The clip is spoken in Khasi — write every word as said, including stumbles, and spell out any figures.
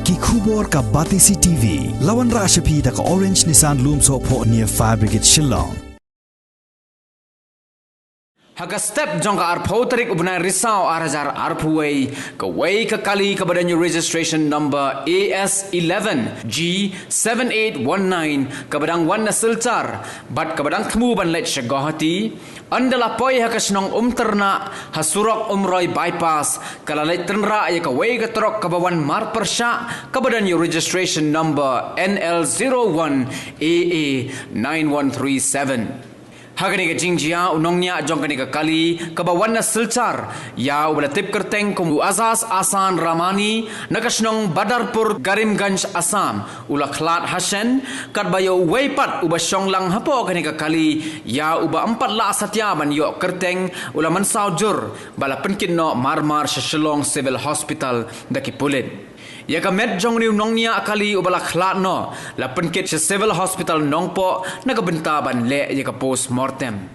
Ki khubor ka Batesi T V. La wanrah sha phi da ka Orange Nissan Lumsohphoh near Fire Brigade Shillong. Ha ka step jong ka arphew tarik u bnai Risaw ar hajar arphew wei, kawei ka kali kaba don ïa u registration number A S eleven G seven eight one nine kaba dang wan na Silchar bad kaba dang thmu ban leit sha Guwahati, ynda la poi ha ka shnong Umtyrnah ha surok Umroi Bypass, ka la leit tynrah ïa kawei ka trok kaba wan marpyrshah kaba don ïa u registration number N L zero one A A nine one three seven. Ha kane ka jingjia, u nongñiah jong kane ka kali kaba wan na Silchar, ïa uba la tip kyrteng kum u Azaz Ahsan Rahmani, na ka shnong Badarpur, Karimganj, Assam, u la khlad ha shen, katba ïa uwei pat uba shong lang hapoh kane ka kali, ïa uba ym pat lah satia ban ïoh kyrteng, u la mynsaw jur bad la pynkit noh marmar sha Shillong Civil Hospital da ki pulit. Ïa ka met jong une u nongñiah kali uba la khlad noh la pynkit sha Civil Hospital Nongpoh na ka bynta ban leh ïa ka post mortem.